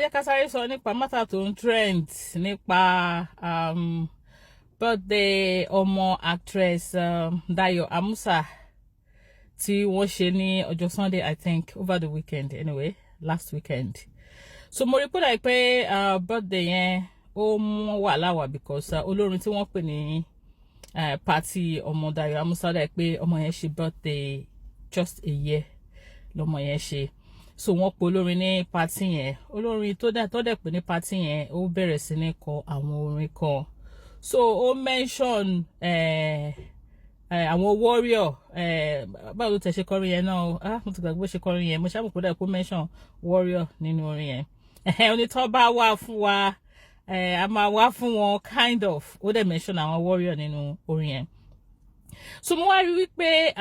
Jẹ́ ká sáré sọ nípa matter tó ń trend nípa birthday ọmọ actress Dayo Amusa tí wọ́n ṣe ní ọjọ́ Sunday, I think over the weekend, anyway, last weekend. So mo rí pé dàbí pé birthday yẹn, ó mú wàhálà wá because olórin tí wọ́n pè ní party ọmọ Dayo Amusa, dàbí pé ọmọ yẹn ṣe birthday, just a year lọmọ yẹn ṣe. So wọ́n pe olórin ní party yẹn. Olórin tó dẹ̀ pé ní party yẹn, ó bẹ̀rẹ̀ sí ní kọ àwọn orin kan. So ó mention àwọn warrior. Báwo ló tẹ̀ ṣe kọrin yẹn náà? Ah, mo ti gbàgbé bó ṣe kọrin yẹn. Mo ṣáà mọ̀ pé dẹ̀ kó mention warrior nínú orin yẹn. Onítọ́ bá wà fún wa, a máa wá fún wọn, kind of. Ó dẹ̀ mention àwọn warrior nínú orin yẹn. So mo wá rí wípé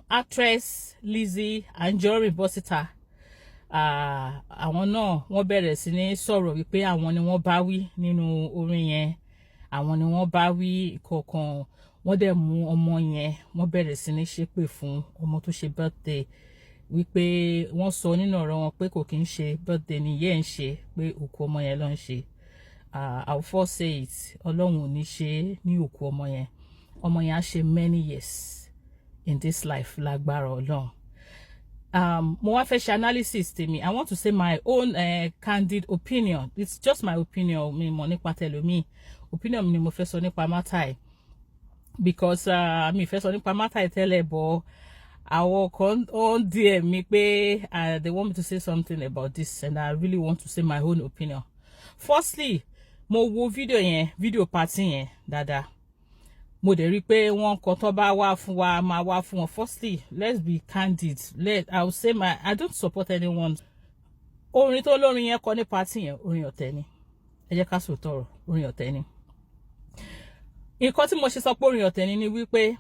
actress Lizzy Anjorin bọ́ síta. Àwọn náà, wọ́n bẹ̀rẹ̀ sí ní sọ̀rọ̀ wípé àwọn ni wọ́n bá wí nínú orin yẹn, àwọn ni wọ́n bá wí kọ̀ọ̀kan. Wọ́n dẹ̀ mú ọmọ yẹn, wọ́n bẹ̀rẹ̀ sí ní ṣépè fún ọmọ tó ṣe birthday, wípé wọ́n sọ nínú ọ̀rọ̀ wọn pé kò kí ń ṣe birthday ni yẹ́ ń ṣe, pé òkú ọmọ yẹn ló ń ṣe. I will first say it, Ọlọ́run ò ní ṣe ní òkú ọmọ yẹn. Ọmọ yẹn á ṣe many years in this life lágbára Ọlọ́run. Mo wá fẹ́ ṣe analysis tèmi. I want to say my own candid opinion. It's just my opinion, mi mọ̀ nípa tẹlòmíì. Opinion mi ni mo fẹ́ sọ nípa matter ẹ̀ because mi fẹ́ sọ nípa matter ẹ̀ tẹ́lẹ̀, but àwọn kan ó ń DM mi pé they want me to say something about this, and I really want to say my own opinion. Firstly, mo wo fídíò yẹn, fídíò party yẹn dáadáa. Mo dẹ̀ rí i pé wọ́n kọ tó bá wá fún wa, máa wá fún wọn. Firstly, let's be candid. Let I will say my I don't support anyone. Orin tó lórin yẹn kọ ní party yẹn, orin ọ̀tẹ̀ ni. Ẹ jẹ́ ká sòótọ́ ọ̀rọ̀, orin ọ̀tẹ̀ ni. Nǹkan tí mo ṣe sọ pé orin ọ̀tẹ̀ ni ni wípé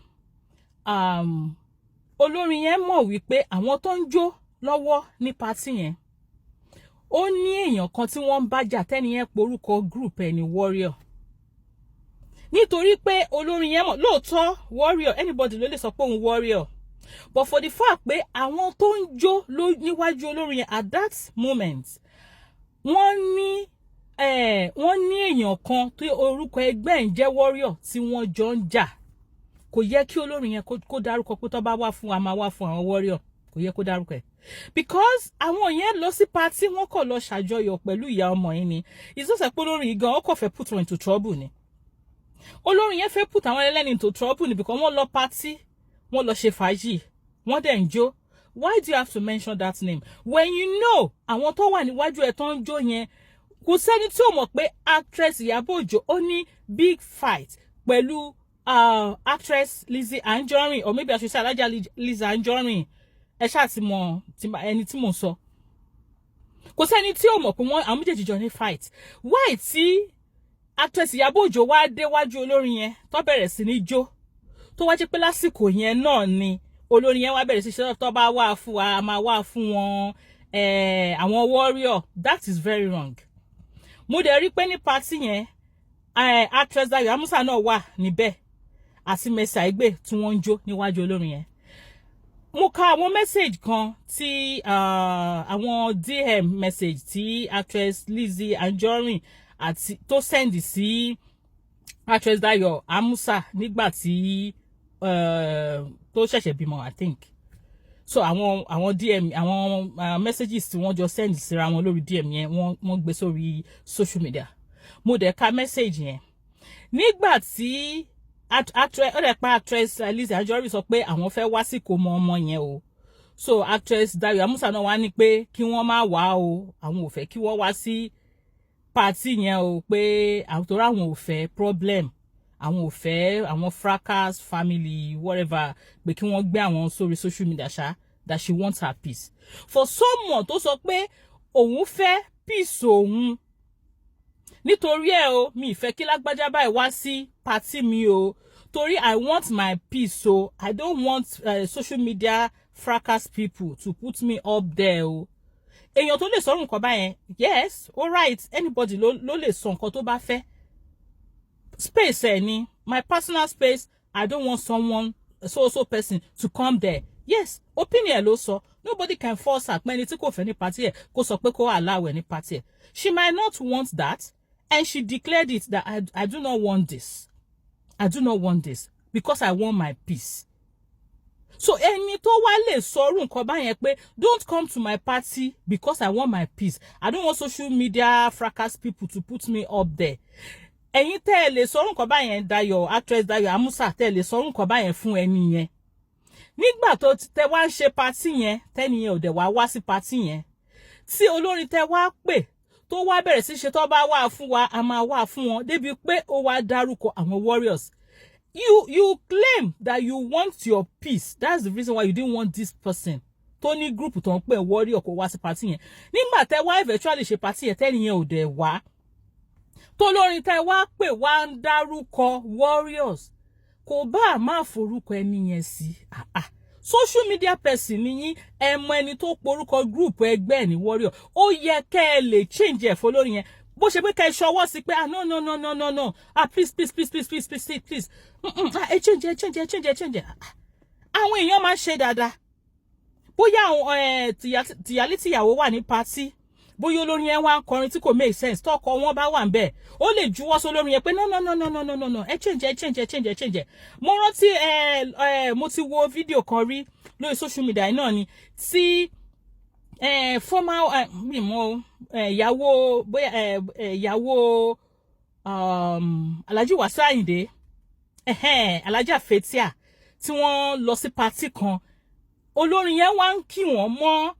olórin yẹn mọ̀ wípé àwọn tó ń jó lọ́wọ́ ní party yẹn, ó ní èèyàn kan tí wọ́n ń bá jà, tẹ́ni yẹn porúkọ group ẹ̀ ní warrior. Nítorí pé olórin yẹn mọ̀ lóòótọ́ warrior, anybody ló lè sọ pé òun warrior, but for the fact pé àwọn tó ń jó níwájú olórin yẹn at that moment, wọ́n ní èèyàn kan tó orúkọ ẹgbẹ́ ń jẹ́ warrior tí wọ́n jọ ń jà. Kò yẹ kí olórin yẹn kó dárúkọ pé tó bá wá fún wa, máa wá fún àwọn warrior. Kò yẹ kó dárúkọ ẹ̀ because àwọn yẹn lọ sí party, wọ́n kàn lọ ṣàjọyọ̀ pẹ̀lú ìyá ọmọ yìí ni. Ìsọsẹ pé olórin yìí gan, ó kàn fẹ́ put wọn into trouble ni. Olórin yẹn fẹ́ put àwọn ẹlẹ́ni into trouble ni because wọ́n lọ party, wọ́n lọ ṣe fàájì, wọ́n dẹ̀ ń jó. Why do you have to mention that name when you know àwọn tó wà níwájú ẹ̀ tó ń jó yẹn? Kò sẹ́ni tí ò mọ̀ pé actress Ìyábọ̀ Òjó, ó ní big fight pẹ̀lú actress Lizzy Anjorin, or maybe I should say Alhaja Lizzy Anjorin. Ẹ ṣáà ti mọ ẹni tí mò ń sọ. Kò sẹ́ni tí ò mọ̀ pé wọ́n, àwọn méjèèjì jọ ní fight. Why tí actress Ìyábọ̀ Òjó wá déwájú olórin yẹn, tó bẹ̀rẹ̀ sí ní jó, tó wá jẹ́ pé lásìkò yẹn náà ni olórin yẹn wá bẹ̀rẹ̀ sí ṣe tó bá wà fún wa, máa wà fún wọn, àwọn warrior? That is very wrong. Mo dẹ̀ rí pé ní party yẹn, actress Dayo Amusa náà wà níbẹ̀ àti Mercy Aigbe tí wọ́n ń jó níwájú olórin yẹn. Mo ka àwọn message kan tí àwọn DM message tí actress Lizzy Anjorin àti tó send sí actress Dayo Amusa nígbà tí tó ṣẹ̀ṣẹ̀ bímọ, I think. So àwọn DM, àwọn messages tí wọ́n jọ send síra wọn lórí DM yẹn, wọ́n gbé sórí social media. Mo dẹ̀ ka message yẹn nígbà tí actress, ó dẹ̀ pa actress Lizzy Anjorin sọ pé àwọn fẹ́ wá sí kò mọ ọmọ yẹn o. So actress Dayo Amusa náà wá ní pé kí wọ́n má wá o, àwọn ò fẹ́ kí wọ́n wá sí party yẹn o, pé àwọn torí àwọn ò fẹ́ problem, àwọn ò fẹ́ àwọn fracas family, whatever, pé kí wọ́n gbé àwọn sórí social media ṣá, that she wants her peace. For someone tó sọ pé òun fẹ́ peace òun, nítorí ẹ o, mi ì fẹ́ kí lágbájá báyìí wá sí party mi o, torí I want my peace o, I don't want social media fracas people to put me up there o. Èèyàn tó lè sọ̀rọ̀ nǹkan báyẹn, yes, all right, anybody ló lè sọ nǹkan tó bá fẹ́. Space ẹ ni, my personal space, I don't want someone, so so person to come there. Yes, opinion ló sọ. Nobody can force her pé ẹni tí kò fẹ́ ní party ẹ̀, kó sọ pé kó allow ẹ̀ ní party ẹ̀. She might not want that, and she declared it that I do not want this, I do not want this because I want my peace. So ẹni tó wá lè sọrú nǹkan báyẹn pé, "Don't come to my party because I want my peace. I don't want social media fracas people to put me up there." Ẹ̀yin tẹ́ ẹ lè sọrú nǹkan báyẹn, Dayọ̀, actress Dayọ̀ Amusa, tẹ́ ẹ lè sọrú nǹkan báyẹn fún ẹni yẹn nígbà tó tẹ́ wá ń ṣe party yẹn, tẹ́ni yẹn ò dẹ̀ wá wá sí party yẹn, tí olórin tẹ́ wá pè tó wá bẹ̀rẹ̀ sí ṣe tó bá wà fún wa, a máa wà fún wọn, débi pé ó wá dárúkọ àwọn warriors. You claim that you want your peace. That's the reason why you didn't want this person tó ní group tó ń pè warrior kó wá sí party yẹn. Nígbà tẹ́ wá eventually ṣe party yẹn, tẹ́ni yẹn ò dẹ̀ wá, tó lórin tẹ́ wá pè wá ń dárúkọ warriors, kò bá má forúkọ ẹni yẹn sí. Ah ah, social media person ni yín. Ẹ mọ ẹni tó porúkọ group ẹgbẹ́ ẹ̀ ní warrior. Ó yẹ kẹ́ ẹ lè change ẹ̀ fọlórin yẹn, bó ṣe pé kẹ́ ẹ ṣọwọ́ sí pé, "Ah, no, no, no, no, no, no, ah, please, please, please, please, please, please, please, ah, ẹ change, ẹ change, ẹ change, ẹ change." Àwọn èèyàn máa ń ṣe dáadáa. Bóyá àwọn tìyálé tìyàwó wà ní party, bóyá olórin yẹn wá ń kọrin tí kò make sense, tọkọ wọn bá wà ń bẹ̀, ó lè juwọ́ sólórin yẹn pé, "No, no, no, no, no, no, no, no, ẹ change, ẹ change, ẹ change, ẹ change." Mo rántí ẹ ẹ mo ti wo fídíò kan rí lórí social media náà ni tí former mi mọ ìyàwó, bóyá ìyàwó Alhaji Wasiu Ayinde, Alhaja Fathia, tí wọ́n lọ sí party kan. Olórin yẹn wá ń kí wọ́n mọ́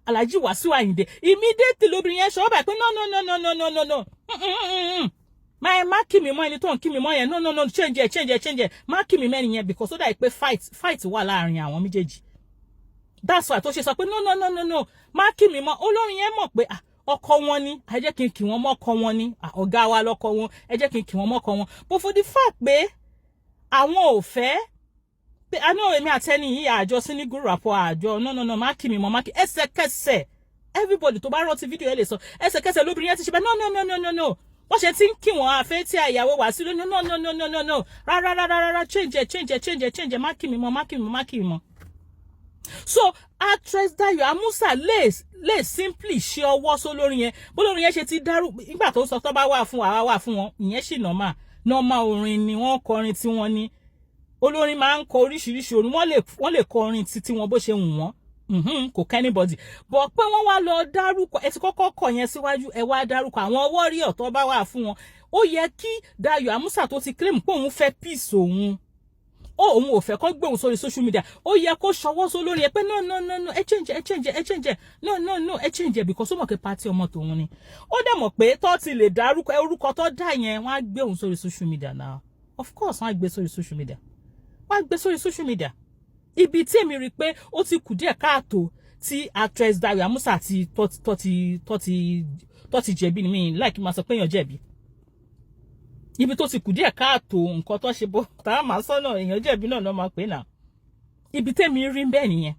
Alhaji Wasiu Ayinde. Immediately lóbìnrin yẹn sọ báyìí pé, "No, no, no, no, no, no, no, no, máa má kí mi mọ́ ẹni tó ń kí mi mọ́ yẹn. No, no, no, change ẹ, change ẹ, change ẹ, má kí mi mẹ́ni yẹn," because ó dà pé fight wà láàrin àwọn méjèèjì. That's why tó ṣe sọ pé, "No, no, no, no, no, má kí mi mọ́." Olórin yẹn mọ̀ pé ọkọ wọn ni. Ẹ jẹ́ kí n kí wọ́n mọ́ ọkọ wọn ni, ọ̀gá wa lọ́kọ wọn, ẹ jẹ́ kí n kí wọ́n mọ́ ọkọ wọn. But for the fact pé àwọn ò fẹ́ pé àná èmi àtẹni yìí àjọ sí ní group rapport àjọ, no, no, no, má kí mi mọ́, má kí. Ẹsẹ̀kẹsẹ̀, everybody tó bá rántí fídíò yẹn lè sọ, ẹsẹ̀kẹsẹ̀ lóbìnrin yẹn ti ṣe bẹ́ẹ̀, "No, no, no, no, no, no." Wọ́n ṣe ti ń kí wọ́n àfẹ́ tí àyàwó wá sí lónìí, "No, no, no, no, no, no, rárá, rárá, rárá, change ẹ, change ẹ, change ẹ, change ẹ, má kí mi mọ́, má kí mi mọ́, má kí mi mọ́." So actress Dayo Amusa lè simply ṣe ọwọ́ sólórin yẹn, bólórin yẹn ṣe ti dárú nígbà tó sọ tó bá wà fún wa, wà fún wọn. Ìyẹn sì normal, normal orin ni wọ́n kọrin tí wọ́n ní. Olórin máa ń kọ oríṣiríṣi orin. Wọ́n lè kọ orin títí wọn bó ṣe wù wọ́n, kò kẹ́ anybody. But pé wọ́n wá lọ dárúkọ, ẹ ti kọ́kọ́ kọ yẹn síwájú, ẹ wá dárúkọ àwọn warrior tó bá wà fún wọn. Ó yẹ kí Dayo Amusa tó ti claim pé òun fẹ́ peace òun, ó òun ò fẹ́ kó gbé òun sórí social media, ó yẹ kó ṣọwọ́ sólórí ẹ pé, "No, no, no, no, ẹ change, ẹ change, ẹ change, no, no, no, ẹ change," because ó mọ̀ pé party ọmọ tòun ni. Ó dẹ̀ mọ̀ pé tó ti lè dárúkọ orúkọ tó dá yẹn, wọ́n á gbé òun sórí social media now. Of course, wọ́n á gbé sórí social media, wọ́n á gbé sórí social media. Ibi tí èmi rí i pé ó ti kù díẹ̀ káàtó tí actress Dayo Amusa ti tó ti jẹ̀bi ni, mi láìkí máa sọ pé èèyàn jẹ̀bi. Ibi tó ti kù díẹ̀ káàtó, nǹkan tó ṣe bó tá a máa sọ́nà èèyàn jẹ̀bi náà lọ́ máa pè náà. Ibi tẹ́mi rí bẹ́ẹ̀ nìyẹn.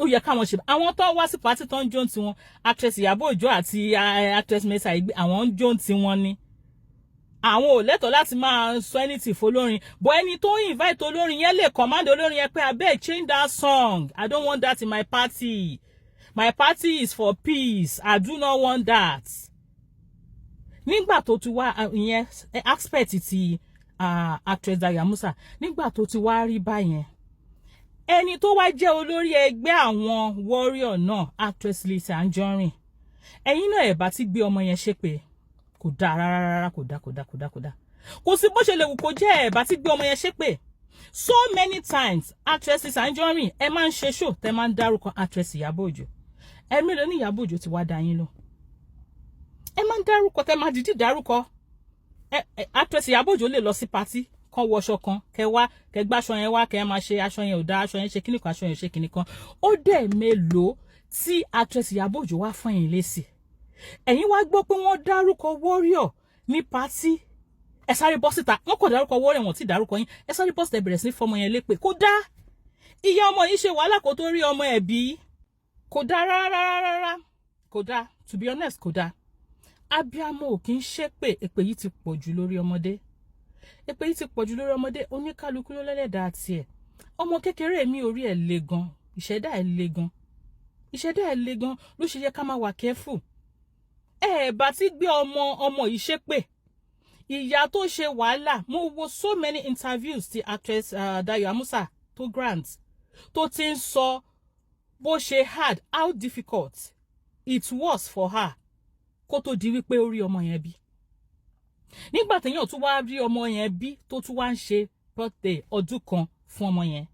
Ó yẹ káwọn ṣe. Àwọn tó wá sí party tó ń jó tiwọn, actress Ìyábọ̀ Òjó àti actress Mercy Aigbe, àwọn ń jó tiwọn ni. Àwọn ò lẹ́tọ̀ọ́ láti máa sọ anything fọlórin, but ẹni tó invite olórin yẹn lè command olórin yẹn pé, "Abeg, change that song. I don't want that in my party. My party is for peace. I do not want that." Nígbà tó ti wá ìyẹn aspect ti actress Dayo Amusa, nígbà tó ti wá rí báyẹn, ẹni tó wá jẹ́ olórí ẹgbẹ́ àwọn warrior náà, actress Lizzy Anjorin, ẹ̀yin náà ẹ̀ bá ti gbé ọmọ yẹn ṣépè. Kò dáa rárá rárá, kò dáa, kò dáa, kò dáa, kò dáa. Kò sí bó ṣe lè wù kó jẹ́, ẹ̀ bá ti gbé ọmọ yẹn ṣépè. So many times, actress Lizzy Anjorin, ẹ máa ń ṣe show tẹ máa ń dárúkọ actress Ìyábọ̀ Òjó. Ẹ mélòó ní Ìyábọ̀ Òjó ti wá dá yín lọ? Ẹ máa ń dárúkọ, tẹ máa dìídì dárúkọ actress Ìyábọ̀ Òjó. Lè lọ sí party kan, wọṣọ kan, kẹ wá, kẹ gbáṣọ yẹn wá, kẹ máa ṣe aṣọ yẹn ò dá, aṣọ yẹn ṣe kíní kan, aṣọ yẹn ṣe kíní kan. Ó dẹ̀ mélòó tí actress Ìyábọ̀ Òjó wá fún ẹ̀yin lésì? Ẹ̀yin wá gbọ́ pé wọ́n dárúkọ warrior ní party, ẹ sáré bọ́ síta. Wọ́n kò dárúkọ warrior, wọ́n ti dárúkọ yín, ẹ sáré bọ́ síta, ẹ bẹ̀rẹ̀ sí fọmọ yẹn lépè. Kò dá. Ìyá ọmọ yìí ṣe wàhálà kó tó rí ọmọ ẹ̀ bí. Kò dá rárá rárá, kò dá. To be honest, kò dá. Abiamọ ò kì í ṣépè. Èpè yìí ti pọ̀ jù lórí ọmọdé, èpè yìí ti pọ̀ jù lórí ọmọdé. Oníkálukú ló lẹ́lẹ́dàá tiẹ̀. Ọmọ kékeré mi, orí ẹ̀ le gan, ìṣẹ̀dá ẹ̀ le gan. Ìṣẹ̀dá ẹ̀ le gan ló ṣe yẹ ká máa wà careful. Ẹ bá ti gbé ọmọ ọmọ yìí ṣépè, ìyá tó ṣe wàhálà. Mo wo so many interviews ti actress Dayo Amusa tó grant, tó ti ń sọ bó ṣe hard, how difficult it was for her kó tó di wípé ó rí ọmọ yẹn bí. Nígbà téèyàn tún wá rí ọmọ yẹn bí, tó tún wá ń ṣe birthday ọdún kan fún ọmọ yẹn,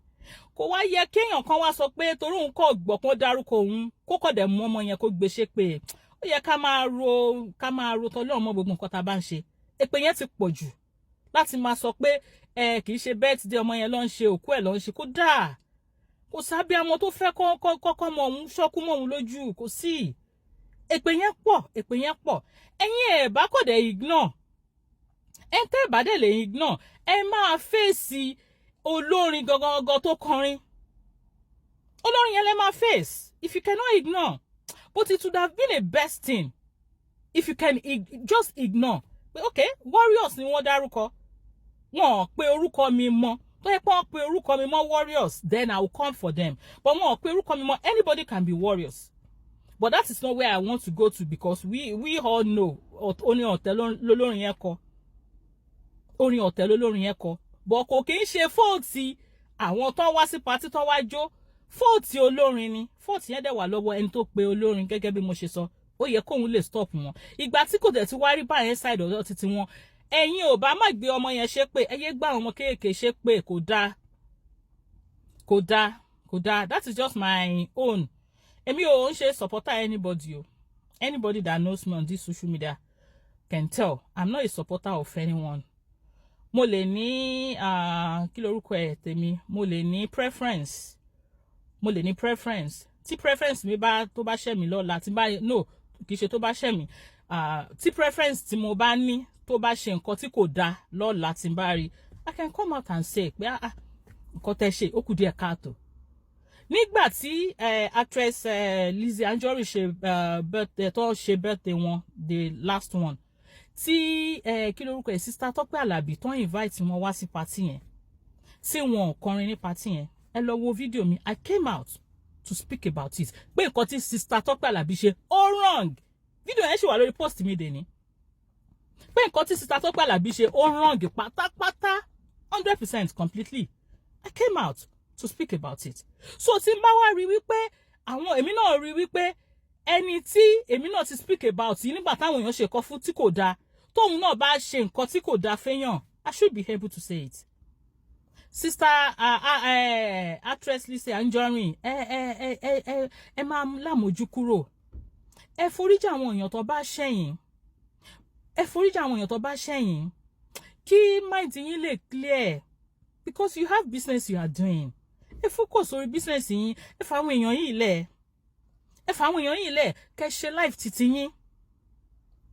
kò wá yẹ kéèyàn kan wá sọ pé torí òun kò gbọ́ kó dárúkọ òun, kó kọ̀ dẹ̀ mú ọmọ yẹn kó gbé ṣépè. Ó yẹ ká máa ro tọ́lọ́run mọ́ gbogbo nǹkan tá a bá ń ṣe. Èpè yẹn ti pọ̀ jù láti máa sọ pé ẹ kì í ṣe birthday ọmọ yẹn ló ń ṣe, òkú ẹ̀ ló ń ṣe. Kó dáa, kò sábẹ́ ọmọ tó fẹ́ kọ́kọ́ mọ òun ṣọ́kú mọ́ òun lójú, kò sí. Èpè yẹn pọ̀, èpè yẹn pọ̀. Ẹ̀yin ẹ̀ bá kọ̀ dẹ̀ ignore ẹ̀, tẹ́ ẹ̀ bá dẹ̀ lè ignore, ẹ máa fèsì olórin gangan tó kọrin. Olórin yẹn lẹ máa face if you cannot ignore. But it would have been a best thing if you can just ignore pé okay, warriors ni wọ́n dárúkọ, wọn pe orúkọ mi mọ́. Tó yẹ pé wọ́n pe orúkọ mi mọ́ warriors, then I will come for them, but wọn pe orúkọ mi mọ́. Anybody can be warriors, but that is not where I want to go to, because we all know orin ọ̀tẹ̀ lolórin yẹn kọ, orin ọ̀tẹ̀ lolórin yẹn kọ. But kò kí ń ṣe fault àwọn tó wá sí party tó wá jó, fault olórin ni. Fault yẹn dẹ̀ wà lọ́wọ́ ẹni tó pe olórin. Gẹ́gẹ́ bí mo ṣe sọ, ó yẹ kóun lè stop wọn. Ìgbà tí kò dẹ̀ ti wá rí báyẹn side ọ̀dọ̀ títí wọn, ẹ̀yin ò bá má gbé ọmọ yẹn ṣépè. Ẹ yé gbá àwọn ọmọ kéèké ṣépè, kò dáa, kò dáa, kò dáa. That is just my own. Èmi ò ń ṣe supporter anybody o. Anybody that knows me on this social media can tell I'm not a supporter of anyone. Mo lè ní, kí lorúkọ ẹ̀ tèmi, mo lè ní preference, mo lè ní preference. Tí preference mi bá tó bá ṣẹ̀ mí lọ́la, tí bá no, kì í ṣe tó bá ṣẹ̀ mí, tí preference tí mo bá ní tó bá ṣe nǹkan tí kò dáa lọ́la, tí n bá rí, I can come out and say pé, "Ah, nǹkan tẹ́ ṣe, ó kù díẹ̀ káàtó." Nígbà tí actress Lizzy Anjorin ṣe birthday, tó ṣe birthday wọn, the last one, tí kí lorúkọ ẹ̀, Sister Tọ́pẹ́ Àlàbí, tó invite wọn wá sí party yẹn, tí wọn ò kọrin ní party yẹn, ẹ lọ wo fídíò mi. I came out to speak about it pé nǹkan tí Sister Tọ́pẹ́ Àlàbí ṣe, ó wrong. Fídíò yẹn ṣì wà lórí post mi dèní, pé nǹkan tí Sister Tọ́pẹ́ Àlàbí ṣe, ó wrong pátápátá, 100% completely. I came out to speak about it. So tí n bá wá rí wípé àwọn èmi náà rí wípé ẹni tí èmi náà ti speak about yìí, nígbà táwọn èèyàn ṣe kọ́ fún tí kò dáa, tóun náà bá ṣe nǹkan tí kò dáa fẹ́yàn, I should be able to say it. Sister actress Lizzy Anjorin, ẹ máa lámójú kúrò. Ẹ foríjì àwọn èèyàn tó bá ṣẹ̀yìn, ẹ foríjì àwọn èèyàn tó bá ṣẹ̀yìn, kí mind yín lè clear, because you have business you are doing. Ẹ focus orí business yín. Ẹ fa àwọn èèyàn yìí lẹ̀, ẹ fa àwọn èèyàn yìí lẹ̀, kẹ́ ṣe life titi yín.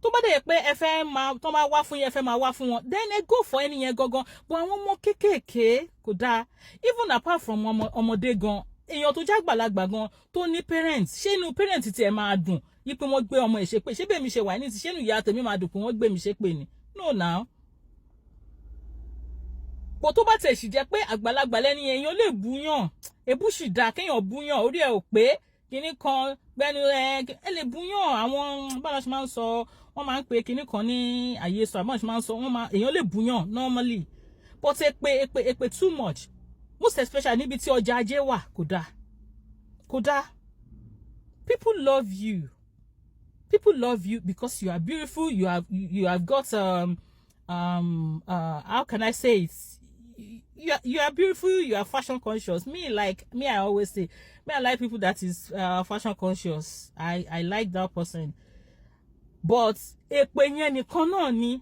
Tó bá dẹ̀ yẹ pé ẹ fẹ́ máa tó máa wá fún yín, ẹ fẹ́ máa wá fún wọn, then ẹ go for ẹni yẹn gangan. But àwọn ọmọ kéékèèké, kò dáa. Even apart from ọmọ ọmọdé gan, èèyàn tó jágbàlagbà gan tó ní parents, ṣé inú parent tiẹ̀ máa dùn yí pé wọ́n gbé ọmọ ẹ̀ ṣépè? Ṣé bẹ́ẹ̀ mi ṣe wà ní ti, ṣé inú ìyá tèmi máa dùn pé wọ́n gbé mi ṣépè ni? No now. Bó tó bá tẹ̀ sì jẹ́ pé àgbàlagbà lẹ́ni, èèyàn lè búyàn, èbú sì dáa kéèyàn búyàn, orí ẹ̀ ò pé kinní kan gbẹnu ẹ, ẹ lè búyàn. Àwọn báwọn ṣe máa ń sọ, wọ́n máa ń pe kinní kan ní àyè sọ, àbọ̀n ṣe máa ń sọ, wọ́n máa, èèyàn lè búyàn normally, but èpè, èpè, èpè too much, most especially níbi tí ọjà ajé wà, kò dáa, kò dáa. People love you, people love you because you are beautiful. You have got how can I say it, you are beautiful, you are fashion conscious. Me, like me, I always say me, I like people that is fashion conscious. I like that person. But èpè yẹn nìkan náà ni,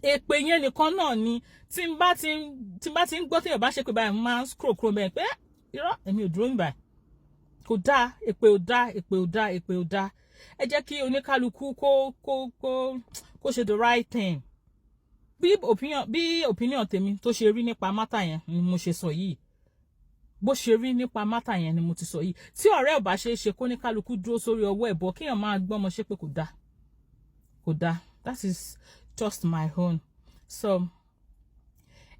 èpè yẹn nìkan náà ni. Tí n bá ti ń gbọ́ tí èèyàn bá ṣe pé báyìí, máa ń scroll kúrò bẹ́ẹ̀ pé irọ́, èmi ò dúró níbà. Kò dáa, èpè ò dáa, èpè ò dáa, èpè ò dáa. Ẹ jẹ́ kí oníkálukú kó ṣe the right thing. Bí opinion tèmi tó ṣe rí nípa matter yẹn ni mo ṣe sọ yìí. Bó ṣe rí nípa matter yẹn ni mo ti sọ yìí. Tí ọ̀rẹ́ ò bá ṣe é ṣe, kó ní kálukú dúró sórí ọwọ́ ẹ̀ bọ̀, kéèyàn máa gbọ́mọ ṣépè, kò dáa, kò dáa. That is just my own. So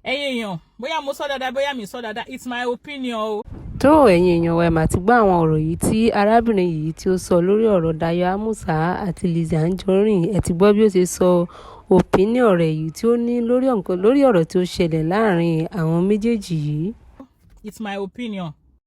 ẹ̀yin èèyàn, bóyá mo sọ dáadáa, bóyá mi sọ dáadáa, it's my opinion o. Tó, ẹ̀yin èèyàn wa, ẹ̀ mà ti gbọ́ àwọn ọ̀rọ̀ yìí tí arábìnrin yìí tí ó sọ lórí ọ̀rọ̀ Dayo Amusa àti Lizzy Anjorin. Ẹ ti gbọ́ bí ó ṣe sọ opinion rẹ̀ yìí tí ó ní lórí ọ̀rọ̀ tí ó ṣẹlẹ̀ láàrin àwọn méjèèjì yìí. It's my opinion.